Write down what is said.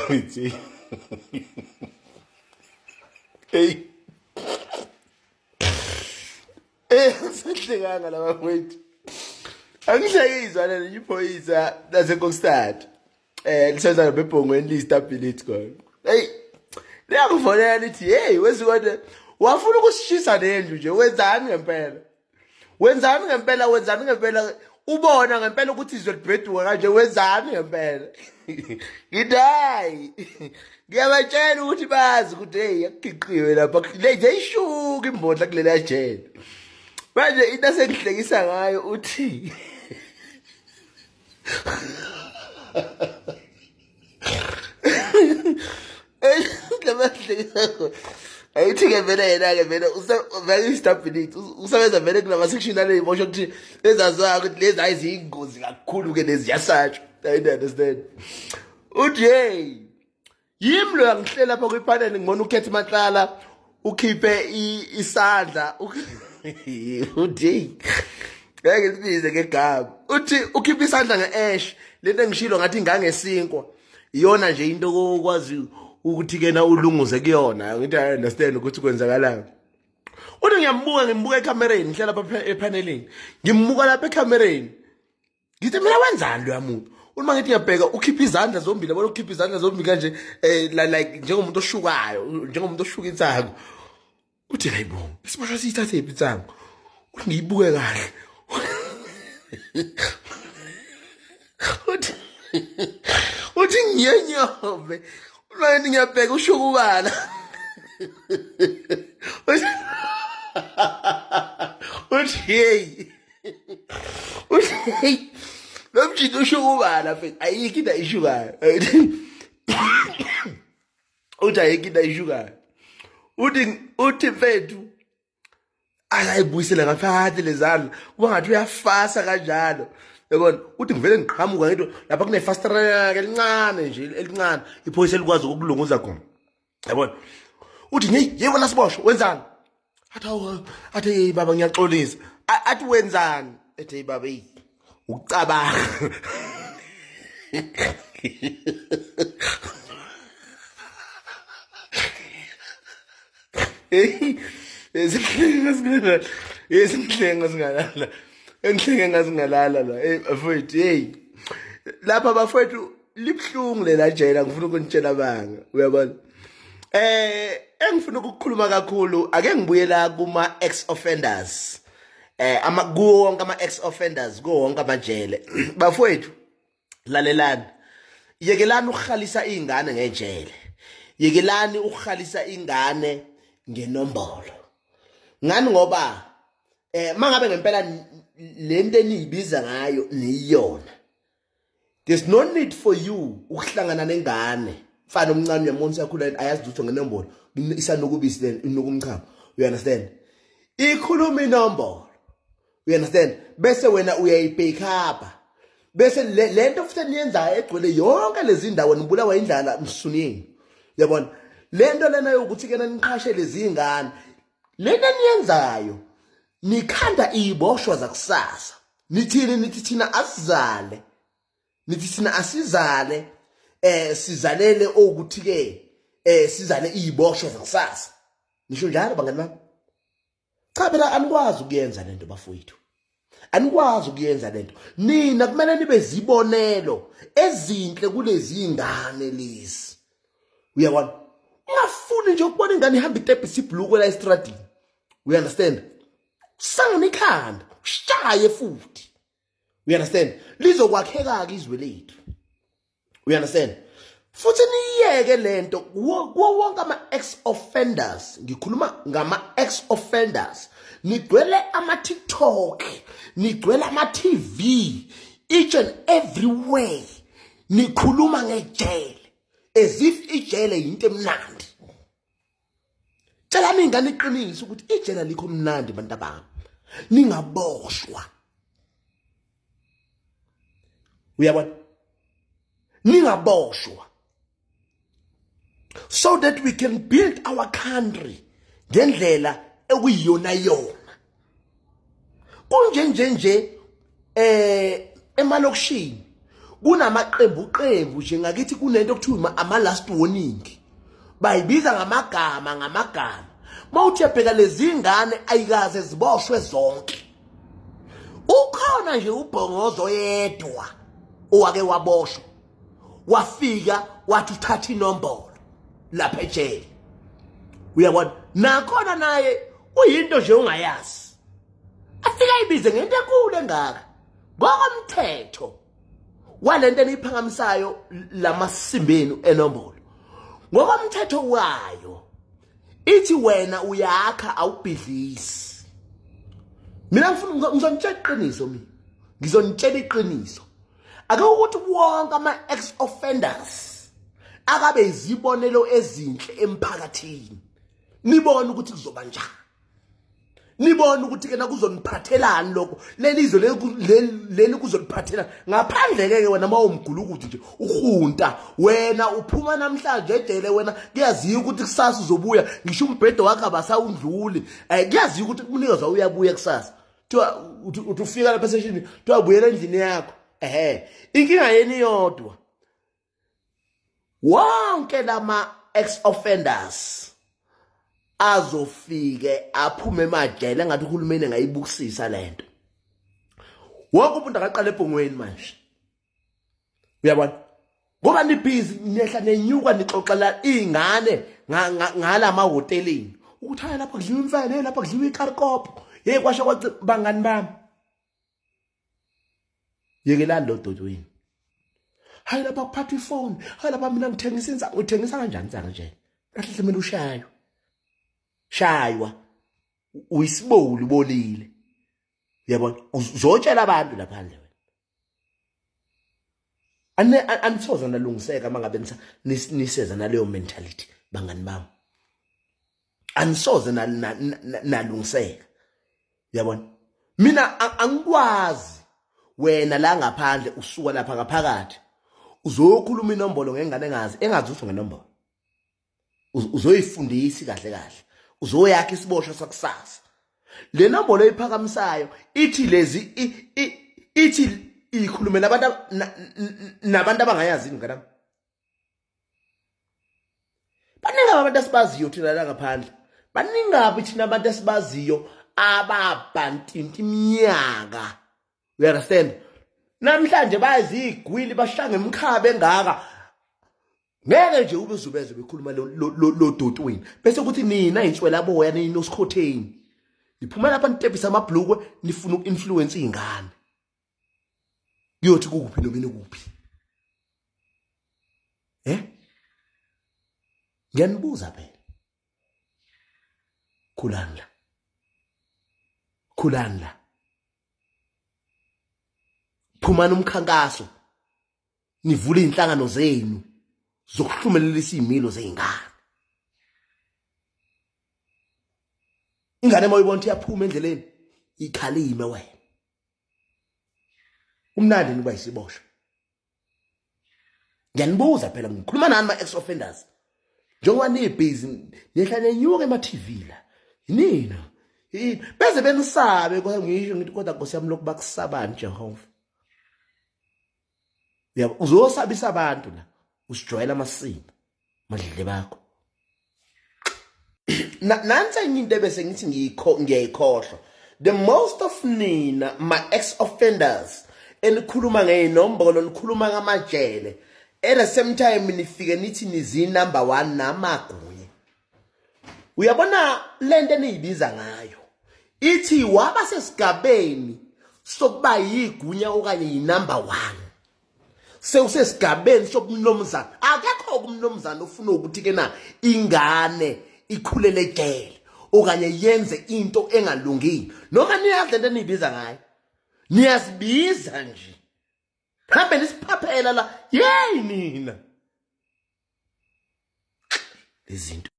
Ayithi. Hey. Eh, sahlekanga laba mfowethu. Angihlekiswa leli iphoyisa laseKokstad. Eh, lisenza bebhongweni liyistability khona. Hey. Liyakufonela lithi, "Hey, wesikodwa wafuna ukusishisa lendlu nje, wenzani ngempela?" Wenzani ngempela wenzani ngempela ubona ngempela ukuthi izwe libheduka kanje wenzani ngempela ngithi hayi ngiyabatshela ukuthi bazi ukuthi hey akugiqiwe lapha le nje ishuka imbodla kuleli jele manje into asengihlekisa ngayo uthi Ayithi-ke vele yena-ke vele vele i-stability usebenza vele kulama-section aleyimosho ukuthi ezaziwayo ukuthi lezi hayi ziyingozi kakhulu-ke lezi ziyasatshwa I understand uthi hey yimi lo yangihleli lapha kwipanel ngibona ukhetha matlala ukhiphe isandla uthi ngeke sibize ngegama uthi ukhiphe isandla nge-ash lento engishilo ngathi ingangesinkwa iyona nje into okwazi ukuthi kena ulunguze kuyona ngithi i understand ukuthi kwenzakalani uthi ngiyambuka ngimbuka ekamereni ngihlala lapha epanelini ngimbuka lapha ekamereni ngithi mina wenzani loya muntu uma ngithi ngiyabheka ukhipha izandla zombili yabona ukhipha izandla zombili kanje eh like njengomuntu oshukayo njengomuntu oshuka insangu uthi hayibo isiboshwa siyithathe iphi insangu uthi ngiyibuke kahle uthi uthi ngiyenyobe uma ngithi ngiyabheka ushukubala uthi hey uthi lo mjito ushukubala mfethu ayikho into ayishukayo uthi ayikho into ayishukayo uthi uthi mfethu akayibuyisele ngaphansi lezandla kuba ngathi uyafasa kanjalo yabona uthi ngivele ngiqhamuka ngento lapha kunefasitela elincane nje elincane iphoyisa elikwazi ukulunguza khona yabona uthi hey hey wena siboshwa wenzani athi awu athi hey baba ngiyaxolisa athi wenzani ethi hey baba hey ukucabanga hey ezinhlenge singalala ezinhlenge singalala enhlenge ngazingalala la hey bafowethu hey lapha bafowethu libuhlungu lela jela ngifuna ukunitshela banga uyabona eh engifuna ukukhuluma kakhulu ake ngibuyela kuma ex offenders eh ama kuwo wonke ama ex offenders kuwo wonke amajele bafowethu lalelani yekelani ukuhalisa izingane ngejele yekelani ukuhalisa ingane ngenombolo ngani ngoba eh mangabe ngempela lento eniyibiza ngayo niyona There's no need for you ukuhlangana nengane. Mfana omncane uyambona usakhula ayazi lutho ngenombolo. Isanuka ubisi then inuka umchamo. You understand? Ikhuluma inombolo. You understand? Bese wena uyayibake up. Bese lento futhi eniyenzayo egcwele yonke lezi ndawo nibulawa indlala msunini. Uyabona? Lento lena yokuthi kena niqhashe lezi ngane. Lento eniyenzayo nikhanda iziboshwa zakusasa. Nithini nithi thina asizale. Nithi thina asizale eh sizalele ukuthi ke eh sizale iziboshwa zakusasa. Nisho njalo bangani bami? Cha phela anikwazi ukuyenza lento bafowethu. Anikwazi ukuyenza lento. Nina kumele nibe zibonelo ezinhle kulezi ingane lezi. Uyabona? Ungafuni nje ukubona ingane ihamba itebhisi ibhulukwe la estradini. We understand? Sangana ikhanda, ushaye futhi. We understand? Lizokwakheka ke izwe lethu. We understand? Futhi niyeke lento kuwo wonke ama ex offenders, ngikhuluma ngama ex offenders. Nigcwele ama TikTok, nigcwele ama TV, each and everywhere. Nikhuluma ngejele as if ijele yinto emnandi. Tshelani ingane iqiniso ukuthi ijele alikho mnandi bantu abami. Ningaboshwa. Uyabona? Ningaboshwa. So that we can build our country ngendlela ekuyiyona yona. Kunje nje nje eh emalokishini Kunamaqembu qembu nje ngakithi, kunento okuthiwa ama last warning, bayibiza ngamagama ngamagama. Mawuthi bheka lezi ngane ayikaze ziboshwe zonke, ukhona nje ubhongozo yedwa owake waboshwa, wafika wathi uthatha inombolo lapha ejele. Uyabona, nakhona naye uyinto nje ungayazi, afika ayibize ngento enkulu engaka. Ngokomthetho walento eniyiphakamisayo lamasimbenu enombolo, ngokomthetho wayo ithi wena uyakha, awubhidlisi. Mina ngifuna ngizonitshela iqiniso, mina ngizonitshela iqiniso. Ake ukuthi wonke ama-ex offenders akabe izibonelo ezinhle emphakathini, nibone ukuthi kuzoba njani, nibone ukuthi kena kuzoniphathelani lokho leli zwe leli kuzoliphathela. Ngaphandle ke wena mawumgulukuthi nje uhunta, wena uphuma namhlanje ejele, wena kuyaziwa ukuthi kusasa uzobuya, ngisho umbhedo wakho abasawundluli. Kuyaziwa ukuthi umnikazi uyabuya kusasa. Kuthiwa uthi ufika lapha eseshini, kuthiwa buyela endlini yakho. Ehe, inkinga yeni yodwa, wonke lama ex offenders azofike aphume emajele, engathi uhulumeni engayibukisisa lento. Wonke umuntu akaqala ebhongweni manje, uyabona, ngoba nibhizi nehla nenyuka nixoxela iy'ngane ngala mahoteleni ukuthi hayi, lapha kudliwa imfene, lapha kudliwa ikarikopo, yeyi, kwasho kwathi. Bangani bami, yekelani lo doti wenu. Hayi, lapha kuphathwa ifoni, hayi, lapha mina ngithengisa insangu. Uthengisa kanjani insangu nje? Kahle kumele ushaywe, shaywa, uyisiboli, ubolile, uyabona, uzotshela abantu laphandle wena. Anithoza nalungiseka uma ngabe niseza naleyo mentality, bangani bami, anisoze nalungiseka. Uyabona, mina angikwazi wena la ngaphandle usuka lapha ngaphakathi uzokhuluma inombolo ngengane engazi engazi utho ngenombolo. Uzoyifundisa kahle kahle, uzoyakha isiboshwa sakusasa. Le nombolo oyiphakamisayo ithi lezi ithi ikhulumela abantu nabantu abangayazi ingane. Baningi abantu esibaziyo thina la ngaphandle, baningi kabi thina abantu esibaziyo ababhantinta iminyaka, you understand? Namhlanje bayazigwili, bashanga emkhaba engaka, ngeke nje ube uzubeze bekhuluma lo doti wenu, bese kuthi nina inswela boya ninosikhotheni niphuma lapha nitebhisa amabhlukwe, nifuna uku-influence iy'ngane. Kuyothi kukuphi noma inokuphi? Eh, ngiyanibuza phela. Khulani la, khulani la, phumani umkhankaso, nivule inhlangano zenu zokuhlumelelisa izimilo zey'ngane. Ingane uma uyibona ukuthi iyaphuma endleleni, ikhalime wena. Umnandi niba yisiboshwa? Ngiyanibuza phela, ngikhuluma nani ma-ex offenders, njengoba nibhizi nihla nenyuka ema-TV la, yinina beze benisabe. Ngisho ngithi kodwa Nkosi yami, lokhu bakusabani Jehova? Uyabo, uzosabisa abantu la, usijwayela amasimba madlile bakho. Nansi enye into ebese ngithi ngiyayikhohlwa. The most of nina ma-ex offenders enikhuluma ngey'nombolo, nikhuluma ngamajele, at the same time nifike nithi nizi-number one namagunya. Uyabona lento eniyibiza ngayo, ithi waba sesigabeni sokuba yigunya okanye yi-number one, sewusesigabeni sobumnumzana. Akekho umnumzana ofuna ukuthi ke na ingane ikhulele ejele okanye yenze into engalungile. Noma niyazi lento eniyibiza ngayo, niyazibiza nje, hambe nisiphaphela la. Yeyi nina, lezinto.